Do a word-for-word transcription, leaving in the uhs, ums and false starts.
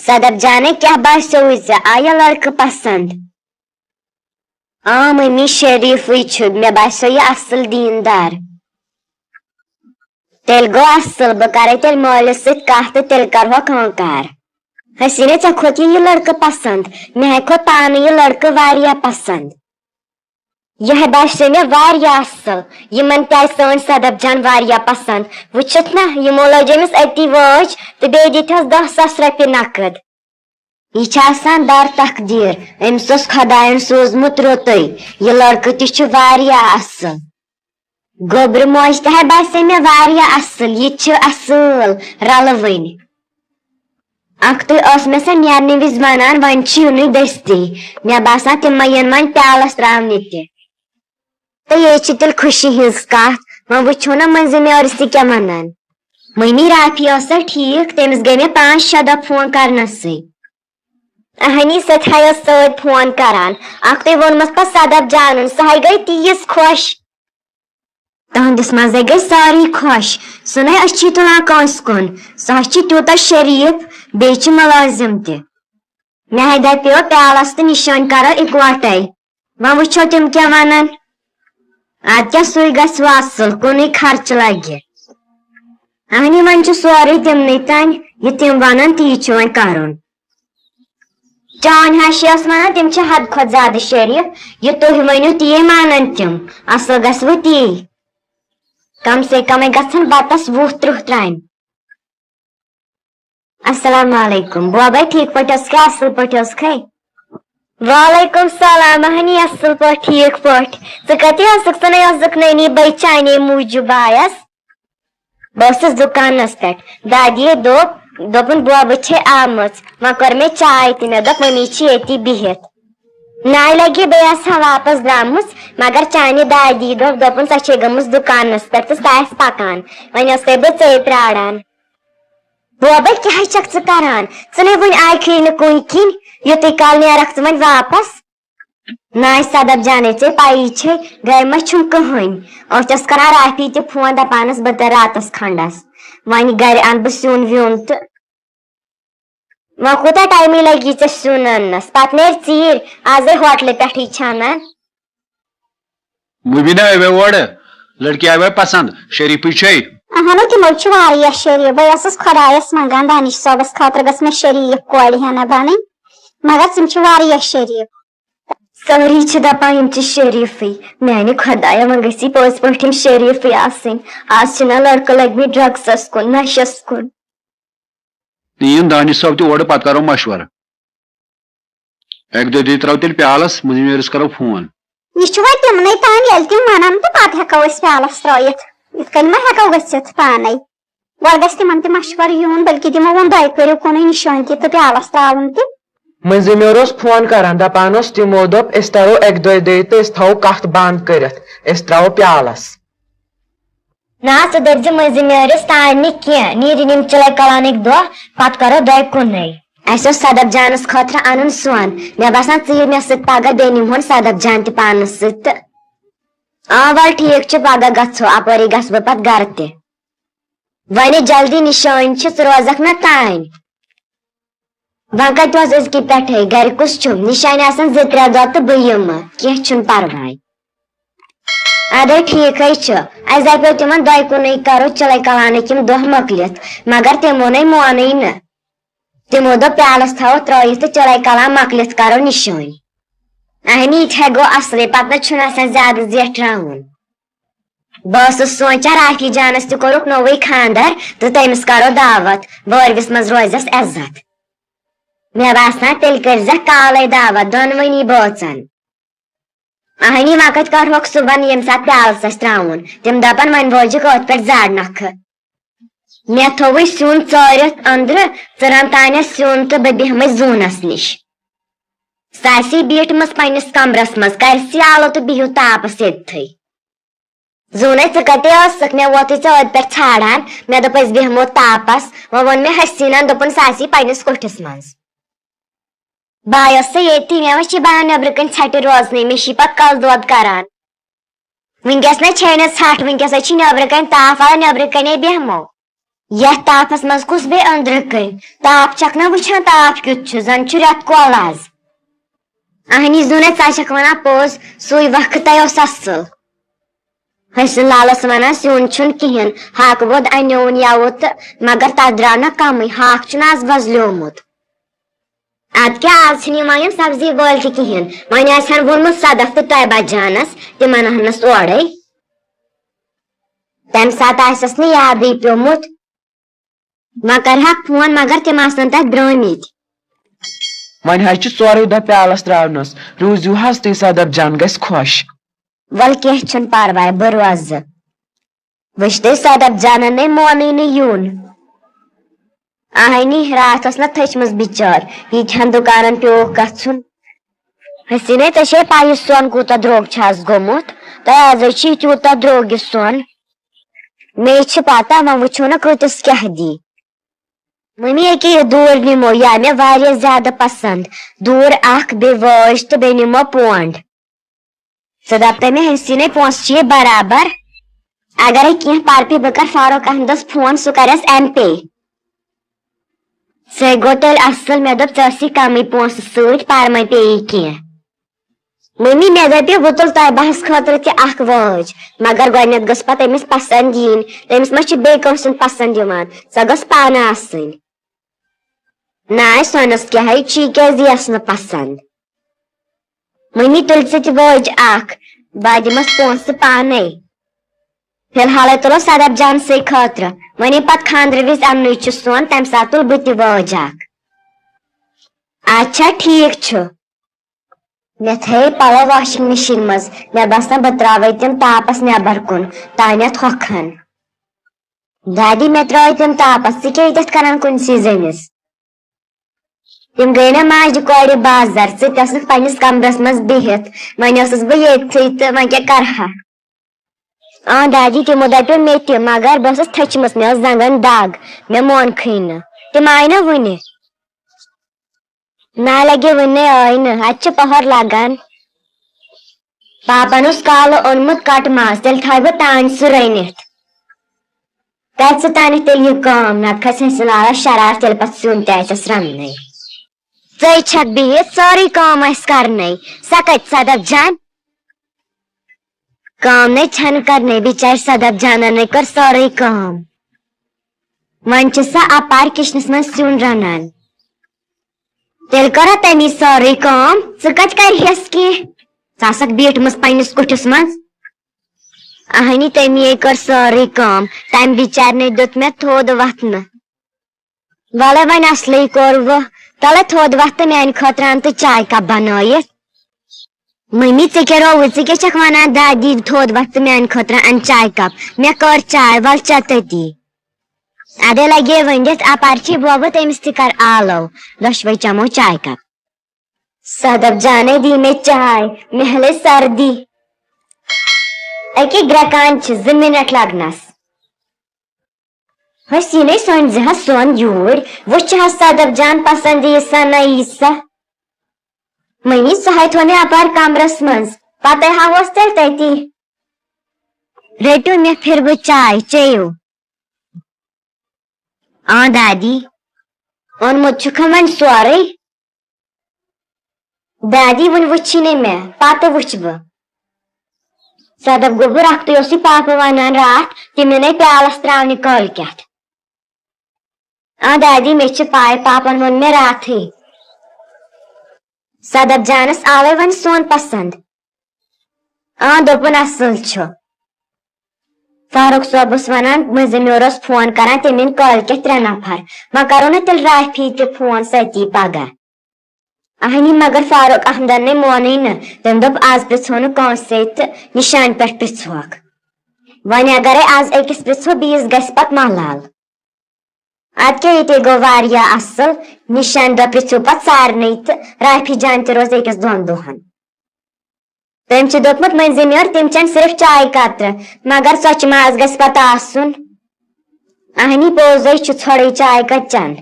صدف جانے، کیٛاہ باسیووُے ژےٚ؟ آیا لڑکہٕ پسند؟ آ ممی، شریفٕے چھُ، مےٚ باسیو یہِ اصل دیٖندار۔ تیٚلہِ گوٚو اصل، بہٕ کرے تیٚلہِ مٲلِس سۭتۍ کتھ تہٕ تیٚلہِ کرہوکھ انکار۔ حسیٖنہ، ژےٚ کھوٚت یہِ، یہِ لڑکہٕ پسند؟ مےٚ ہے کھوٚت پانہٕ یہِ لڑکہٕ واریاہ پسند۔ یہِ ہے باسیو مےٚ واریاہ اصل۔ یِمن تہِ آیہِ سٲنۍ صدف جان واریاہ پسند۔ وٕچھِتھ نا، یِمو لٲج أمِس أتی وٲج تہٕ بیٚیہِ دِتہَس دَہ ساس رۄپیہِ نقد۔ یہِ چھِ آسان در تقدیٖر، أمِس اوس خۄدایَن سوٗزمُت رُتُے۔ یہِ لڑکہٕ تہِ چھُ واریاہ اصل۔ گوٚبرِ موج تہِ ہے باسے مےٚ واریاہ اصل، یہِ تہِ چھِ اصل رلوٕنۍ۔ اکھتُے ٲس مےٚ سۄ نیرنہٕ وِزِ ونان، وۄنۍ چھُ یُنُے دٔستی۔ مےٚ باسان، تِم ما یِن وۄنۍ پیالس تراونہِ تہِ۔ تہٕ یے چھِ تیٚلہِ خوشی ہٕنٛز کتھ۔ وۄنۍ وٕچھو نا مٔنٛزِم یورٕ سُہ کیٛاہ ونان۔ مٔمی، رافی ٲسا ٹھیٖک؟ تٔمِس گٔے مےٚ پانٛژھ شےٚ دۄہ فون کرنسٕے۔ اہنی، سۄ تہِ ہے ٲس سۭتۍ فون کران۔ اکھتُے ووٚنمس پتہٕ صدف جانن، سۄ ہے گٔے تیٖژ خۄش۔ تہنٛدِس منٛزے گٔے سٲری خۄش۔ سُہ نے أچھی تُلان کٲنٛسہِ کُن۔ سُہ حظ چھِ تیوٗتاہ شریٖف، بیٚیہِ چھِ مُلٲزِم تہِ۔ مےٚ ہے دَپیو پیالس تہٕ نِشٲنۍ کرو اِکوٹے۔ وۄنۍ وٕچھو تِم کیٛاہ ونان۔ ادٕ کیٛاہ، سُے گژھِ وۄنۍ اصل، کُنُے خرچہٕ لگہِ۔ اہنی، وۄنۍ چھُ سورُے تِمنٕے تانۍ، یہِ تِم ونان تی چھُ وۄنۍ کرُن۔ چٲنۍ ہشی ٲس ونان، تِم چھِ حد کھۄتہٕ زیادٕ شریٖف۔ یہِ تُہۍ ؤنِو، تی مانن تِم۔ اصل گژھِ وۄنۍ تی۔ کم سے کمے گژھن بتس وُہ ترٕٛہ ترامہِ۔ السلام علیکم۔ بوبے، ٹھیٖک پٲٹھۍ ٲسکھے؟ اصل پٲٹھۍ ٲسکھے؟ وعلیکم سلام۔ اہنی، اصل پٲٹھۍ، ٹھیٖک پٲٹھۍ۔ ژٕ کتہِ ٲسٕکھ؟ ژٕ نے ٲسٕکھ نٔنی بے چانے موٗجوٗب آیس۔ بہٕ ٲسٕس دُکانس پٮ۪ٹھ۔ دادی دوٚپ، دوٚپُن، بوبہٕ چھے آمٕژ۔ وۄنۍ کٔر مےٚ چاے تہِ۔ مےٚ دوٚپ، مٔمی چھِ ییٚتی بِہِتھ۔ ناے لگی بیٚیہِ آسہٕ ہا واپس درٛامٕژ، مگر چانہِ دادی دوٚپ، دوٚپُن، سۄ چھے گٔمٕژ دُکانس پٮ۪ٹھ تہٕ سۄ آسہِ پکان۔ وۄنۍ ٲسے بہٕ ژے پراران۔ بوبے، کیٛاہ چھکھ ژٕ کران؟ ژٕ نے وُنہِ آیکھٕے نہٕ کُنہِ کِنۍ، یُتُے کال نیرکھ ژٕ وۄنۍ واپس۔ ناے صدف جانے، ژےٚ پَیی چھے، گرِ ما چھُم کٕہٕنۍ۔ أسۍ ٲس کران رافی تہِ فون، دپانس بہٕ تہِ راتس کھنڈس، وۄنۍ گرِ انہٕ بہٕ سیُن ویُن تہٕ۔ وۄنۍ کوٗتاہ ٹایمٕے لگی ژےٚ سیُن اننس؟ پتہٕ نیر ژیٖرۍ، آزے ہوٹلہٕ پٮ۪ٹھٕے چھِ انان۔ مُبیٖنہ آیہِ وۄنۍ اورٕ، لڑکی آیہِ وۄنۍ پسند، شریٖفٕے چھے۔ اہنو، تِمو چھِ واریاہ شریٖف۔ بہٕ ٲسٕس خۄدایس منٛگان، دانش صٲبس خٲطرٕ گٔژھ مےٚ شریٖف کورِ ہنا بنٕنۍ، مگر تِم چھِ واریاہ شریٖف۔ سٲری چھِ دپان یِم چھِ شریٖفٕے۔ میانہِ خۄدایا، وۄنۍ گٔژھ یہِ پٔزۍ پٲٹھۍ یِم شریٖفٕے آسٕنۍ۔ آز چھِنہ لڑکہٕ لٔگمٕتۍ ڈرگسس کُن، نشس کُن۔ تہٕ یِن دانش صٲب تہِ اورٕ، پتہٕ کرو مشورٕ۔ اکہِ دۄیہِ دۄہہِ ترٛاو تیٚلہِ پیالس، مٔنٛزِم یورِس کرو فون۔ یہِ چھُ وۄنۍ تِمنٕے تام، ییٚلہِ تِم ونن تہٕ پتہٕ ہٮ۪کو أسۍ پیالس ترٲیِتھ۔ یِتھ کٔنۍ ما ہٮ۪کو گٔژھِتھ پانے؟ گۄڈٕ گژھِ تِمن تہِ مشورٕ یُن، بلکہِ تِمو ووٚن دۄیہِ کٔرِو کُنُے نِشٲنۍ تہِ تہٕ پیالس ترٛاوُن تہِ۔ مٔنٛزِم یور اوس فون کران، دپان اوس، تِمو دوٚپ، أسۍ ترو اکہِ دۄیہِ دۄہہِ تہٕ أسۍ تھاوو کتھ بند کٔرِتھ، أسۍ ترٛاوو پیالس۔ نہ، ژٕ دٔپزِ مٔنٛزِم یورِس تام نہٕ کینٛہہ، نیٖرِن یِم چِلے کلانٕکۍ دۄہ، پتہٕ کرو دۄیہِ کُنُے۔ اسہِ اوس صدف جانس خٲطرٕ انُن سۄن، مےٚ باسان ژٕ یہِ مےٚ سۭتۍ پگاہ، بیٚیہِ نِمہون صدف جان تہِ پانس سۭتۍ تہٕ۔ آ، ول ٹھیٖک چھُ، پگاہ گژھو، اپٲری گژھٕ بہٕ پتہٕ گرٕ تہِ۔ وۄنۍ جلدی، نِشٲنۍ چھِ، ژٕ روزکھ نہ تانۍ۔ وۄنۍ کتہِ روزٕ أزکہِ پٮ۪ٹھے؟ گرِ کُس چھُم؟ نِشانہِ آسن زٕ ترٛےٚ دۄہ تہٕ بہٕ یِمہٕ، کینٛہہ چھُنہٕ پرواے۔ ادے ٹھیٖکھے چھُ، اسہِ دپیو تِمن دۄیہِ کُنُے کرو چِلے کلانٕکۍ یِم دۄہ مۄکلِتھ، مگر تِمو نے مونٕے نہٕ۔ تِمو دوٚپ پیالس تھاوو ترٲیِتھ تہٕ چِلے کلان مۄکلِتھ کرو نِشٲنۍ۔ اہنی، یہِ تہِ ہے گوٚو اصلٕے، پتہٕ نہ چھُنہٕ آسان زیادٕ زیٹھراوُن۔ بہٕ ٲسٕس سونٛچان، رافی جانس تہِ کوٚرُکھ نوٚوُے خانٛدر تہٕ تٔمِس کرو دعوت، وٲرۍوِس منٛز روزٮ۪س عزت۔ مےٚ باسان، تیٚلہِ کٔرۍزٮ۪کھ کالے دعوت دۄنوٕنی بٲژن۔ اہنی، وۄنۍ کتہِ کرہوکھ صُبحن، ییٚمہِ ساتہٕ پیالس آسہِ ترٛاوُن؟ تِم دپن، وۄنۍ وٲجِکھ ٲتھۍ پٮ۪ٹھ زڈ نکھٕ۔ مےٚ تھووُے سیُن ژٲرِتھ أنٛدرٕ، ژٕ رن تانٮ۪تھ سیُن تہٕ بہٕ بیٚہمے زوٗنس نِش۔ سۄ آسہِ بیٖٹھمٕژ پننِس کمرس منٛز، کرِ سیالہٕ تہٕ بِہِو تاپس ییٚتھٕے۔ زوٗنے، ژٕ کتہِ ٲسٕکھ؟ مےٚ ووتُے ژےٚ ٲدۍ پٮ۪ٹھ ژھانٛڈان۔ مےٚ دوٚپ، أسۍ بیٚہمو تاپس۔ وۄنۍ ووٚن مےٚ حسیٖنن، دوٚپُن، سۄ آسہِ پننِس کُٹھِس منٛز۔ بہٕ آیس سۄ ییٚتی، مےٚ وۄنۍ چھِ بنان نیٚبرٕ کنہِ ژھٹہِ روزنٕے، مےٚ چھِ پتہٕ کلہٕ دود کران۔ وٕنکیٚس نہ چھے نہٕ ژھٹھ، وٕنکیٚس حظ چھِ نیٚبرٕ کنہِ تاپھ والان، نیٚبرٕ کنے بیٚہمو۔ یتھ تاپس منٛز کُس بیٚیہِ أنٛدرٕ کنۍ؟ تاپھ چھکھ نہ وٕچھان، تاپھ کیُتھ چھُ، زن چھُ رٮ۪تہٕ کول از۔ اہنی زوٗنہ، ژٕ چھکھ ونان پوٚز، سُے وقتَے اوس اصل۔ حسن لالس ونان سیُن چھُنہٕ کِہیٖنۍ، ہاکہٕ بود انیووُن یوٕ تہٕ، مگر تتھ درٛاو نہ کمٕے، ہاکھ چھُنہٕ از وۄزلیومُت۔ ادٕ کیٛاہ، از چھِنہٕ یِوان یِم سبزی وٲلۍ تہِ کِہیٖنۍ، وۄنۍ آسہِ ہن ووٚنمُت صدف تہٕ طیبہ جانس، تِمن اننس اورے۔ تمہِ ساتہٕ آسٮ۪س نہٕ یادٕے پیوٚمُت۔ وۄنۍ کرہکھ فون، مگر تِم آسن تتھ درٛٲمٕتۍ۔ وۄنۍ حظ چھِ ژورے دۄہ پیالس تراونس، روٗزِو حظ تُہۍ، صدف جان گژھِ خۄش۔ ول کینٛہہ چھُنہٕ پرواے، بہٕ روزٕ۔ وٕچھ تُہۍ، صدف جانن نے مونٕے نہٕ یُن۔ اہنی، راتھ ٲس نہ تھٔچمٕژ بِچٲر، ییٖتہن دُکانن پیوٚوُکھ گژھُن۔ حسیٖنے، ژےٚ چھے پَیی سۄن کوٗتاہ درٛوگ چھُ آز گوٚمُت؟ تۄہہِ آزے چھُ یہِ تیوٗتاہ درٛوگ یہِ سۄن۔ مے چھِ پتہ، وۄنۍ وٕچھو نہ کۭتِس کیٛاہ دی۔ مٔمی، ییٚکیٛاہ یہِ دوٗر نِمو، یہِ آے مےٚ واریاہ زیادٕ پسنٛد۔ دوٗر اکھ، بیٚیہِ وٲج تہٕ بیٚیہِ نِمو پونٛڈ۔ ژٕ دَپ تہٕ مےٚ، ہنسیٖنے، پونٛسہٕ چھِ یہِ برابر۔ اگرے کینٛہہ پرپہِ، بہٕ کرٕ فاروق احمدس فون، سُہ کرٮ۪س ایم پے۔ سُے گوٚو تیٚلہِ اصل، مےٚ دوٚپ ژےٚ ٲسی کمٕے پونٛسہٕ سۭتۍ، پرمے پیٚیی کینٛہہ۔ مٔمی، مےٚ دَپہِ وُتُل طیبہس خٲطرٕ تہِ اکھ وٲج، مگر گۄڈٕنٮ۪تھ گٔژھ پتہٕ أمِس پسنٛد یِنۍ۔ تٔمِس ما چھِ بیٚیہِ کٲنٛسہِ ہُنٛد پسنٛد یِوان؟ سۄ گٔژھ پانہٕ آسٕنۍ۔ نہ، سۄنس کیٛاہ ہے چھی، کیٛازِ یِیَس نہٕ پسنٛد؟ مٔمی، تُلۍ ژٕ تہِ وٲج اکھ، بہٕ دِمس پونٛسہٕ پانے۔ فی الحالے تُلو صدف جان سٕے خٲطرٕ، وۄنۍ ییٚمہِ پتہٕ خانٛدرٕ وِزِ اننُے چھُ سۄن، تمہِ ساتہٕ تُل بہٕ تہِ وٲج اکھ۔ اچھا، ٹھیٖک چھُ۔ مےٚ تھٲے پلو واشنگ مشین منٛز، مےٚ باسان بہٕ تراوے تِم تاپس نٮ۪بر کُن، تانٮ۪تھ ہۄکھن۔ دادی، مےٚ ترٲے تِم تاپس، ژٕ کیٛاہ ییٚتٮ۪تھ کران کُنسٕے زٔنِس؟ تِم گٔے نہ ماجہِ کورِ بازر، ژٕ تہِ ٲسٕکھ پننِس کمرس منٛز بِہِتھ، وۄنۍ ٲسٕس بہٕ ییٚتھٕے تہٕ وۄنۍ کیٛاہ کرٕ ہا؟ آ دادی، تِمو دپیو مےٚ تہِ، مگر بہٕ ٲسٕس تھٔچمٕژ، مےٚ ٲس زنٛگن دگ، مےٚ مونکھٕے نہٕ۔ تِم آیہِ نہ وُنہِ؟ نہ لگے وُنہِ آیہِ نہٕ، اتہِ چھِ پہر لگان۔ پاپن اوس کالہٕ اوٚنمُت کٹہٕ ماز، تیٚلہِ تھاوٕ بہٕ تانۍ سُہ رٔنِتھ۔ کر ژٕ تانٮ۪تھ تیٚلہِ یہِ کٲم، نتہٕ کھسہِ اَسہِ لالس شرارت، تیٚلہِ پتہٕ سیُن تہِ آسٮ۪س رننَے۔ ژٕے چھکھ بِہِتھ، سٲرٕے کٲم آسہِ کرنَے۔ سۄ کتہِ صدف جان؟ کٲم نے چھنہٕ کرنَے، بِچارِ صدف جانن نے کٔر سٲرٕے کٲم۔ وۄنۍ چھِ سۄ اپار کچنس منٛز سیُن رنان۔ تیٚلہِ کٔرا تٔمی سٲرٕے کٲم، ژٕ کتہِ کرِہٮ۪س کینٛہہ؟ ژٕ آسکھ بیٖٹھمٕژ پننِس کُٹھِس منٛز۔ اہنی، تٔمی کٔر سٲرٕے کٲم، تمہِ بِچارِ نے دیُت مےٚ تھوٚد وتھنہٕ۔ ولے وۄنۍ اصلٕے کوٚروٕ، تلے تھوٚد وتھ تہٕ میانہِ خٲطرٕ ان تہٕ چاے کپ بنٲیِتھ۔ مٔمی، ژےٚ کیٛاہ رووُے؟ ژٕ کیٛاہ چھکھ ونان؟ دادی تھوٚد وتھ تہٕ میانہِ خٲطرٕ ان چاے کپ۔ مےٚ کٔر چاے، ول چےٚ تٔتی۔ ادے لگے ؤنِتھ، اپارِ چھے بوبہٕ، تٔمِس تہِ کر آلو، دۄشوے چمو چاے کپ۔ صدف جانے دی مےٚ چاے، مےٚ ہلے سردی۔ اکے گرٛٮ۪کان چھِ زٕ منٹ لگنس۔ حسیٖنے، سۄنۍ زِ ہا سۄن یوٗرۍ، وٕچھ ہا صدف جان پسند یی سا نہ یی سا۔ مٔمی، سۄ ہاے تھوٚو مےٚ اپارِ کمرس منٛز، پتے ہا اوس تیٚلہِ تٔتی۔ رٔٹِو مےٚ پھِربہٕ چاے، چیٚیِو۔ آ دادی، اوٚنمُت چھُکھ وۄنۍ سورُے؟ دادی، وُنہِ وُچھی نہٕ مےٚ، پتہٕ وُچھٕ بہٕ۔ صدف گوٚبُر اکھتُے اوسُے پاپہٕ ونان راتھ، تِم یِنَے پیالس تراونہِ کٲلۍ کٮ۪تھ۔ آ دادی، مےٚ چھِ پاے، پاپن ووٚن مےٚ راتھٕے۔ صدف جانس آوے وۄنۍ سون پسند۔ آ، دوٚپُن اصل چھُ۔ فاروق صٲبس ونان، مٔنزِم یورٕ اوس فون کران، تٔمۍ أنۍ کٲلۍ کٮ۪تھ ترٛےٚ نفر۔ وۄنۍ کرو نہ تیٚلہِ رافی تہِ فون ستی پگاہ۔ اہنی، مگر فاروق احمدن نے مونُے نہٕ۔ تٔمۍ دوٚپ، از پرژھو نہٕ کٲنسے تہٕ نشانہِ پٮ۪ٹھ پرژھوکھ۔ وۄنۍ اگرے از أکِس پرژھو، بیٚیِس گژھِ پتہٕ ملال۔ ادٕ کیٛاہ، ییٚتے گوٚو واریاہ اصل۔ نشانہِ دۄہ پرژھِو پتہٕ سارنٕے تہٕ رافی جان تہِ روزِ أکِس دۄن دۄہن۔ تٔمۍ چھُ دوٚپمُت، مٔنزِم یور، تِم چٮ۪ن صرف چاے قطرٕ، مگر ژۄچہِ ماز گژھِ پتہٕ آسُن۔ اہنی، پوٚزے چھُ، ژھۄڑٕے چاے کتہِ چٮ۪ن؟